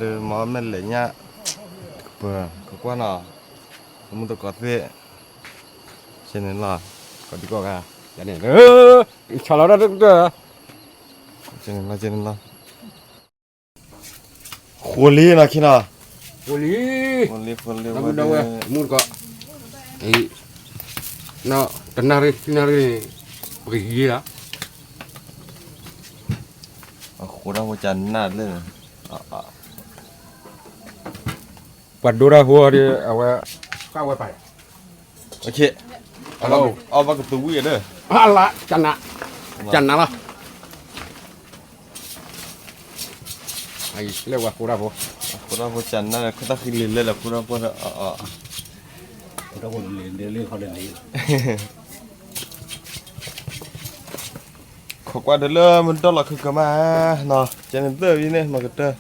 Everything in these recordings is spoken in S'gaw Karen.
ဒီးမ့ၢ်မဲာ်လဲၣ်ညါ, ကပၢၤ ကကွၢ်နီၤ, မူတကိးသ့ၣ်, ဆဲန့ၣ်လီၤ, ကိးဒံကိးဂၤ, န့ၣ်, ဆီလီၤဒၣ်တကတၢၢ်, ဆဲန့ၣ်လီၤ, ဆဲန့ၣ်လီၤ, ဃိလံနီၤခံနီၤ, ဃိလံ, ဃိလံ ဃိလံဝဲ, မူတကိး, တနၣ်ရံၣ် ခံနၣ်ရံၣ်န့ၣ် ပကယံၤလီၤ, အဃိတၢ်ဖိကနၣ်လၢ ပှၤဒိတၢ်ဖိဒီး အဝဲ, ကဝဲပာ်, အီၣ်ဘၣ်ကသူဝံၣ်ဒီး, အလါ, ကနၣ်, ကနၣ်လီၤ, လၢပှၤဃိတၢ်ဖိ, ဃိတၢ်ဖိကနၣ်လၢ ခီတၢ်ဃံလံၤလၢလၢဃိတၢ်ဖိဒီး, ခိးကွၢ်ဒီးလၢမုၢ်ဒီၣ်လီၤခုကမၣ်နီၤ, ကဲန့ၣ်သၢဝံၤန့ၣ် မၤကတၢၢ်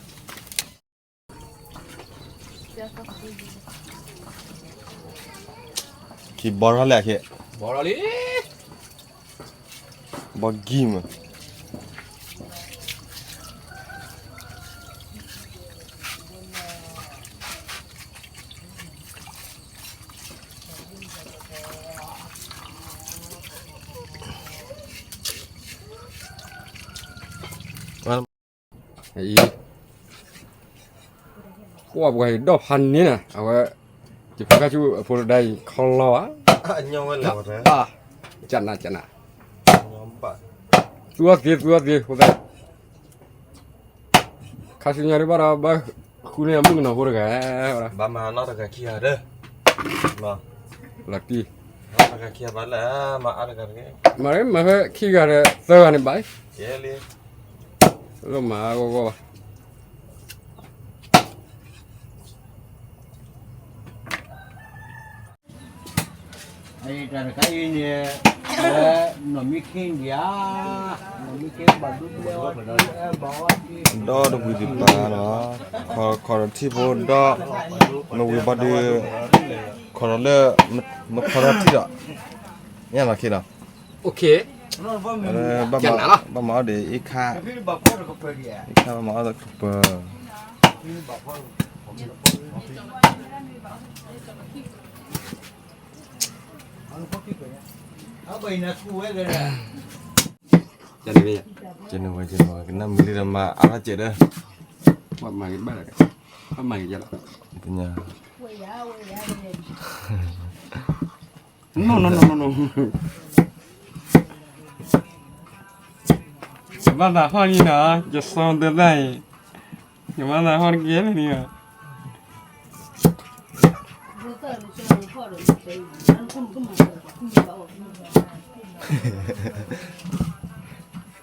ခံဘီထီၣ်လဲၣ်, ဘီဂံၢ်မး, ကွၢ်ပှၤအံၤဒီၣ်ဖးန့ၣ်နီၤ, အဝဲ, ယဖးခါဆူအဖိတဒါအံၤ ခီလီၤဧါ, ကနၣ်, ကနၣ်, သူအီၣ်သ့ သူအီၣ်သ့, ခါဆူညါဒ်ဘၣ်ဒီး ဘၣ်ဃုန့ၢ်အမုၣ်ကနီၤဖိတဂၤ, ဘၣ်မၤနီတဂၤခံဂၤဒီး, လီၤတံၢ်, မၤမၤဖဲခံဂၤဒီးသၢဂၤန့ၣ်ဘၣ်, လၢမၤအဂီၢ်ဂီၢ်ဘၣ် တၢ်တခါအံၤန့ၣ်, နီၢ်မံခ့ဒံးဧါ, နီၢ်မံခ့ဘၣ်ဒူဘၣ်အီၣ်, ဒီတဝံၤဒံးဘၣ်နီၤ, ခီထီၣ်ထံဖိဒီ, မ့ၢ်ဝံၤဘၣ်ဒီး, ခီထီၣ်လၢ, မ့ၢ်ခီထီၣ်ထံဒီး, ညါနီၢ်ခ့နီၤ, ဘၣ်မၤအီၣ်ဒီးအ့ၣ်ခါ, အ့ၣ်ခါဘၣ်မၤအီၣ်ဒီးကပၢၤ, ကနၣ်မုာ်လံဒီးမၤအါထီၣ်စဲးဒီး, ဘၣ်မၤက့ၤဘၣ်လီၤ, ဘၣ်မၤက့ၤယလီၤ, ဘၣ်သးဟီၣ်လံနီၤ, ယစီၤဒၢသၣ်အံၤ, ယဘၣ်သးဟီၣ်တက့ၢ်လံနီၤ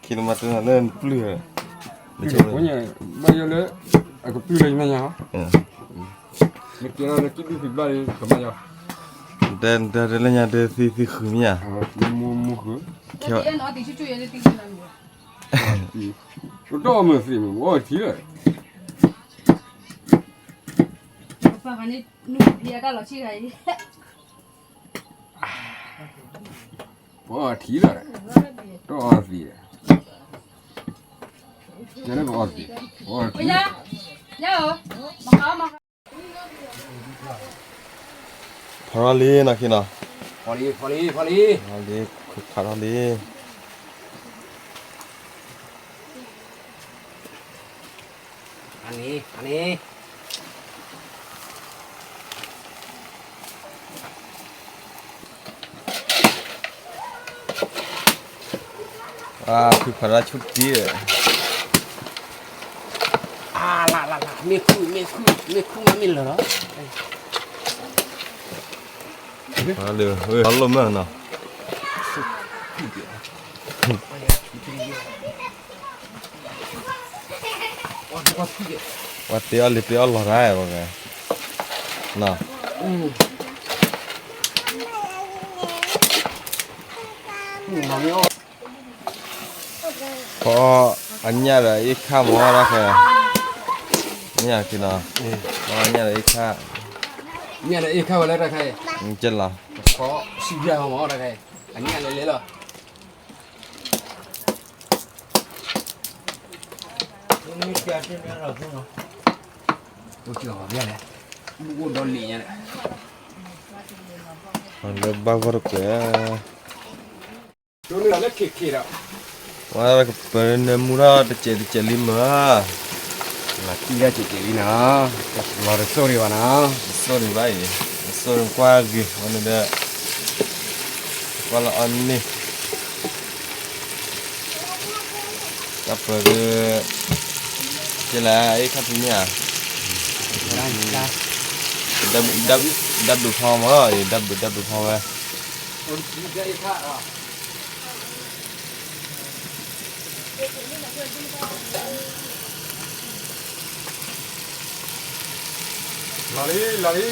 ခံလၢမၤတၢ်လၢနပျုၢ်, ဘၣ်ယိၣ်လၢ, အကပျုၢ်လၢယမဲာ်ညါ, မ့ၢ်ကဲထီၣ်လၢကံၣ်ဒုၣ်ဖံးဘၣ်လံကမၣ်ယီၤ, ဒဲဒဲလၢညါဒဲသံသံဃုာ်မ့ၢ်ဧါ, မူမူဃုာ်, ကတီၢ်မုာ်သံးမုာ်အီၣ်ထံလၢ, ပှၤအီၣ်ထံလီၤ, တအီၣ်သံး, ပအီၣ်သံး, ပအီၣ်ထံ, ဖီထီၣ်လံနီၢ်ခံနီၤ, ဖီလံ, ဖီလံ, ဖီလံ, ဖီလံ, ဖီထီၣ်လံ. ဖုဖးဒၣ်ဆူၣ်တံၢ်, မ့ၢ်ခူၣ်, မ့ၢ်ခူၣ်, မ့ၢ်ခူၣ်မးမ့ၢ်လၢာ်လီၤ. လီၤမၢ်နီၤ, ပှၤတ့အီၣ်လံတ့အီၣ်လီၤတၢ်ဝဲ, ဖီအညၣ်ဒီးအ့ၣ်ခၣ်မၤအီၣ်တၢ်ခဲ, မ့ၢ်ယၤက့ၤနီၤ, ဖီအညၣ်ဒီးအ့ၣ်ခၣ်, ညၣ်ဒီးအ့ၣ်ခၣ်ဝဲလၢတၢ်ခဲအံၤ, ကဲလီၤ, ဖီစံးယၤမၤအီၣ်တၢ်ခဲအံၤ, အညၣ်လဲၤလဲၤလီၤ. မ့ၢ်ကဲတ့ၢ်န့ၣ်လီၤ, အိၣ်ကၠီၣ်ဘၣ်လဲၣ်, မူအိၣ်ဒီလံာ်ညါလဲၣ်, လၢဘၣ်ဂီၢ်တကွဲး, ဒိးန့ၢ်လီၤလၢခံခံဒီး, ဝဲကပၢၤနၢမူထီၣ်တစဲးတစဲးလံမၢ်, လီၤတံၢ်ဒၣ်စဲးစဲးလံနီၤ, လီၤတစိၢ်ဒံးဘၣ်နီၤ, တစိၢ်ဒံးဘၣ်အံၤ, တစိၢ်ကွၢ်ဂ့ၤဝဲန့ၣ်ဒီး, ကွၢ်လၢအီၣ်န့ၢ် တၢ်ပၢၤဒုး, ကဲလၢအ့ၣ်ခါဖံးမ့ၢ်ဧါ, ဒၣ်ဘုးဖီမး, ဒၣ်ဘုးဒၣ်ဘုးဖီဝဲ, လီၤလံ လီၤလံဒီး,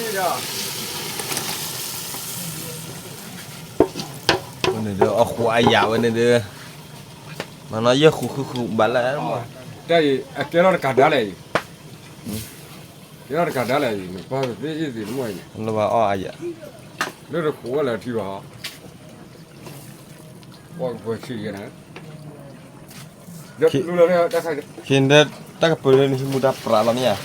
ဝဲန့ၣ်ဒီး အဃိအယၤဝဲန့ၣ်ဒီး, မနီၤယဲၢ်ဃုဃုဃုဘၣ်လၢ, တၢ်အံၤ အကဲထီၣ်တကးဒါလဲၣ်အံၤ, ကဲထီၣ်တကးဒါလဲၣ်အံၤ နပၢ်သ့ၣ်အ့ၣ်သ့ၣ်တမီၢ်အံၤန့ၣ်, လၢဘၣ်အီၣ်အယၤ, လၢတဃိဝဲလၢထံဘၣ်, ပှၤကပှဲၤဆံးယဲၢ်န့ၣ်, လၢလၢတၢ်ခါ, ခ့ဒီးတၢ်ကပၢၤလၢနဟံးမူဒါပြးလီၤမ့ၢ်ဧါ,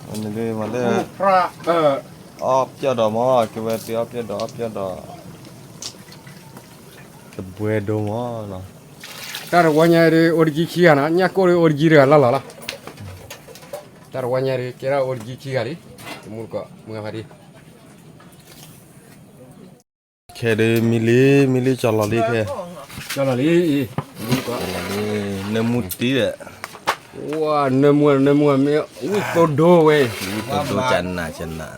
မ့ၢ်လၢ, အီၣ်ပျီၢ်ဒီးမး ကဲဝဲသ့ၣ်အီၣ်ပျီၢ်ဒီး အီၣ်ပျီၢ်ဒီး, ကဘှဲဒိမးနီၤ, တၢ်တဝီညါဒ်အိၣ်တကံခံဂၤနီၤ ညၣ်ကိၢ်ဒ်အိၣ်တကံတဂၤလၢ်လီၤလီၤ, တၢ်တဝီညါဒ်ကဲထီၣ်အိၣ်တကံခံဂၤလံ, တမူတကိး မုၢ်ဂၤဖါဒံ ခဲဒုးမံလံ မံလံကၠီလီၤလံခဲ, ကၠီလီၤလံ, နၢမူတံၢ်ဒီး, ဝါ နၢမူ နၢမူမ့ၢ် ဝံၣ်သိဒိဝဲ, ဝံၣ်သိဒိကနးကနး,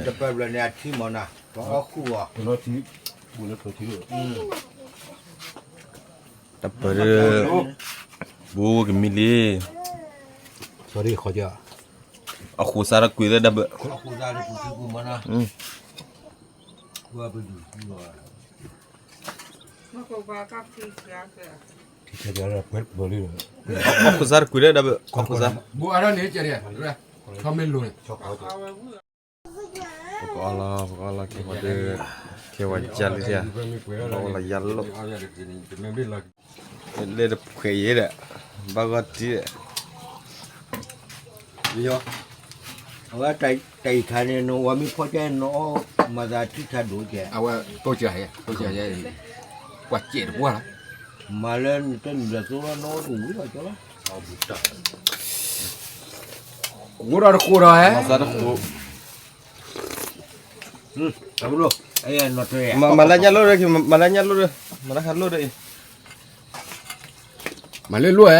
တပၢၤဘျၢၣ်န့ၣ်အထံမီၤနၤ, ပအီၣ်ဃုာ်အီၤ, တပၢၤဒုး, ဘိကမံလံ, အဃိစါတကွံာ်လၢဒၣ်ဘၢ, အဃိစါတကွံာ်လၢဒၣ်ဘၢ, အဃိစါ, ပကအီလီၤ ပကအီလီၤ ခဲဝဲဒၣ်, ခဲဝဲယါလံ, ဘၣ်ဝဲလီၤယါလိာ်, လၢတဖှဲးယဲဒီး, ဘၣ်ဂီၢ်တံၢ်ဒီး, အဝဲတၢ်အံၤခါန့ၣ် နဝၤမ့ၢ်ဖီၣ်ကဲ နအီၣ်မၤသးထံထါဒိၣ်ကဲ, အဝဲတိၢ်ကဲ, တိၢ်ကဲ, ပှၤစဲးတပှၢ်လီၤ, မၤလၢနတနုာ်လီၤသိလီၤ နအီၣ်တဝံၤလီၤကလီ, ဝိဒီးတဃိဒီးဟဲ, မၤသးတဃိ မၤလၢညၣ်လိၣ်ဒီး, မၤလၢညၣ်လိၣ်ဒီး, မၤလၢခါလိၣ်ဒီးအံၤ, မၤလၢလိၣ်ဧဲ,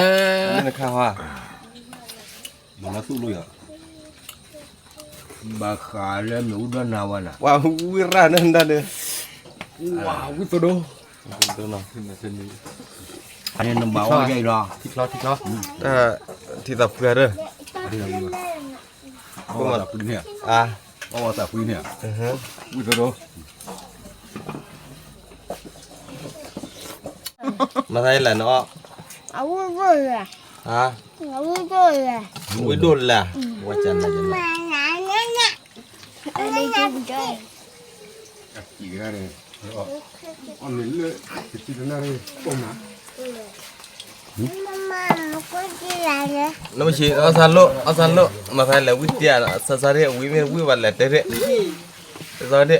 နခါဟါ, မၤလၢသူၣ်လိၣ်ယၤ, ဘၣ်ဃးလၢမ့ၣ်အူဒီနၤဝဲနၤ, ဝဲဝံၣ်ရၣ်နဒၣ်ဒီး, ဝံၣ်သိဒိ, နဘၣ်အီၣ်ယၤအံၤလီၤ, ထံချီ, ထံချီ, ထံသးဖှံဒီး အဝဲသးဖှံန့ၣ်, အဝဲသးဖှံန့ၣ်, ဝံၣ်သိဒိ, မၤသးယလဲၣ်နီၤ, အဝံၣ်ဒိၣ်လဲၣ်, အဝံၣ်ဒိၣ်လဲၣ်, ဝဲကနၤ, နမ့ၢ်ဆံး အီၣ်သးလိၣ် အီၣ်သးလိၣ် မၤသးလဲၣ်ဝံၣ်တံၢ် စၢ်စၢ်ဒၣ် ဝံၣ်မ့ၢ်ဝံၣ်ဝဲလဲၣ်တဲဒၣ်, တသီဒၣ်, အီၣ်ဒီး,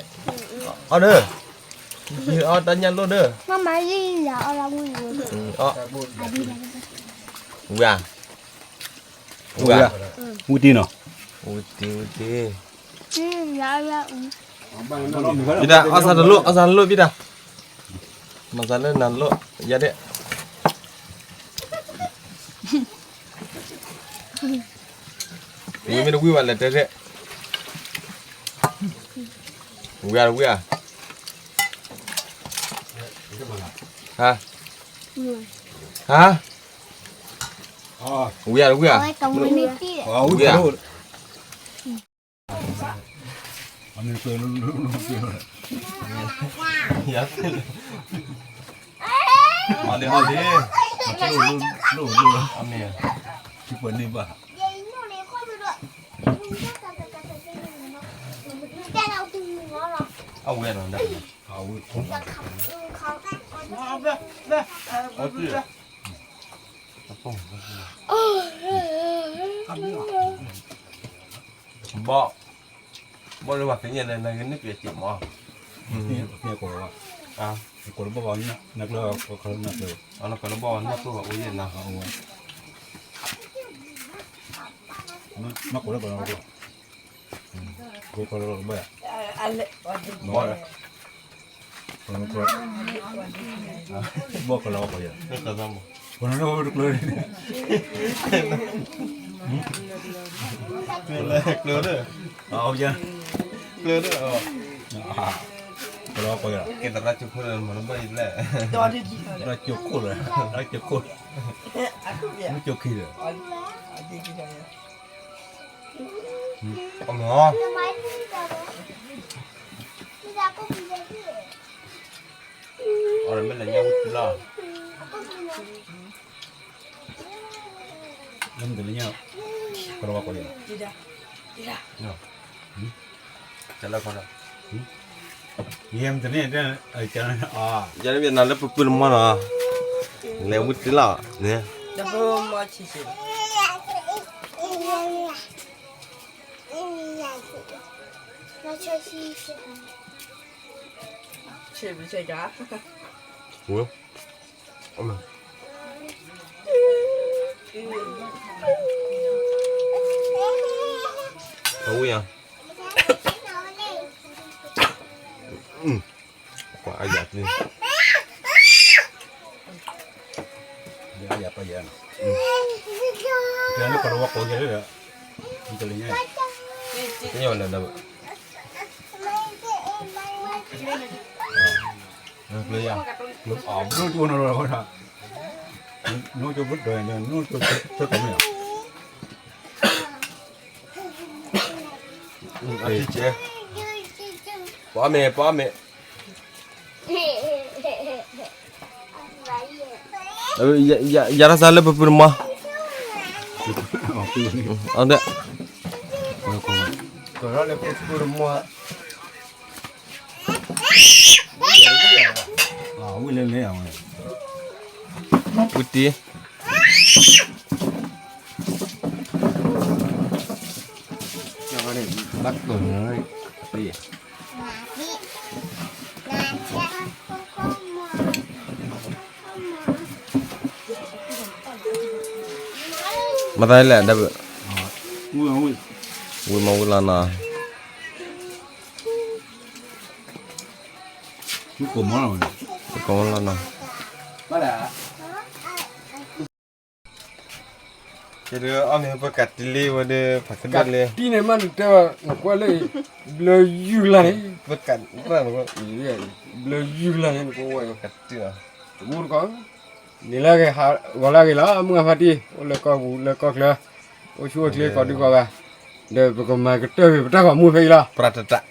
အီၣ်တၢ်ညၣ်လိၣ်ဒီး, ဝံၣ်ဧါ, ဝံၣ်ဧါ, ဝံၣ်တံၢ်နီၤ, ဝံၣ်တံၢ် ဝံၣ်တံၢ်, ဘံဒၣ် အီၣ်သးတလိၣ် အီၣ်သးတလိၣ်ဘံဒၣ်, မၤသးလၢနၤလိၣ် ယၤဒၣ် ဝံၣ်မ့ၢ်တဝံၣ်ဘၣ်လဲၣ်တဲတဲ, ဝံၣ်ဧါ ဝံၣ်ဧါ, ဟါ, ဟါ, ဝံၣ်ဧါ ဝံၣ်ဧါ, ဝံၣ်ဧါ. ဘီၣ်, ဘီၣ်လၢပှၤသ့ၣ်ညါန့ၣ် နကန့ၢ်ပျဲစ့ၢ်မး, ကိးလၢဘီၣ်ဘၣ်နကျၢၤ, နကိးလၢဘီၣ်ဘၣ်နကျၢၤ, ကိးလၢဘီၣ်ဘၣ်, ဘီၣ်ကလီၤကိးယၤ, ပနတကျၢၤ, ကျၢၤလၢကျၢၤလၢ, ကျၢၤလၢ, ကလီၤကိးယၤ, ကဲသရၣ်ကၠိခိၣ်လၢမနဘၣ်အံၤလဲၣ်, သရၣ်ကၠိခိၣ်လၢ, သရၣ်ကၠိခိၣ်, မ့ၢ်ကၠိခံလၢ, အမၤ အီၤမ့ၢ်လၢညါဝံၣ်လီၤ, လၢမ့ၢ်တလၢညါ, ကလီၤကိးယၤ, တလၢခီလီၤ, ယဲမ့ၢ်တန့ၢ်, ယဲမ့ၢ်နၤလၢပပုၢ်နမီၢ်နီၤ, လဲၤဝံၣ်တလီၤန့ၣ်, ဝဲ အဝံၣ်ဧါ, ကွၢ်အယၤ, အယၤပယၤ, တၢ်လၢကလီၤကိးယၤလၢ, တလၢညါ, ညါဝဲလၢ, ဘျုးယၤ, ဘျုးကၠိနီၤလီၤ, နိကၠိဘျုးဒီး, နိကၠိဆၢကမ့ၢ်, ပှၤမ့ၢ်, ပှၤမ့ၢ်, ယၤတၢ်သးလၢပပုၢ်နမီၢ်, အီၤဒၣ်, လၢပပုၢ်နမီၢ် ဝံၣ်လၢလဲၣ်အဝဲ, ဝံၣ်တံၢ်, ဘၣ်ကၢၤ, မၤသးလဲၣ်, ဝံၣ်မၤဝံၣ်လီၤနီၤ, ကိးမီၤလီၤနီၤ, ကဲဒီး အီၣ်မ့ၢ်ပကးတံၢ်လံဝဲဒီး ဖးကဒၢလံ, ကးတံၢ်န့ၣ်မး နတဲဘၣ် နကွၢ်လၢ ဘျၢယုၢ်လၢ်န့ၣ်, ဘျၢယုၢ်လၢ်န့ၣ် နကဝဲၢ်ကးတံၢ်လီၤ, တမူတကိး, န့ၣ်လၢဂီၤလၢဂ့ၤလီၤ မုၢ်ဂၤဖါတံၢ် အိၣ်လၢကီၢ်ပူၤလၢကီၢ်ချၢ, အိၣ်ဆူၣ်အိၣ်ချ့ကိးဒူကိးဂၤ, ဒီးပကမၤကတၢၢ်ဂ့ၤ ပတၢ်ဂီၤမူဖဲအံၤလီၤ, ပြးတတး,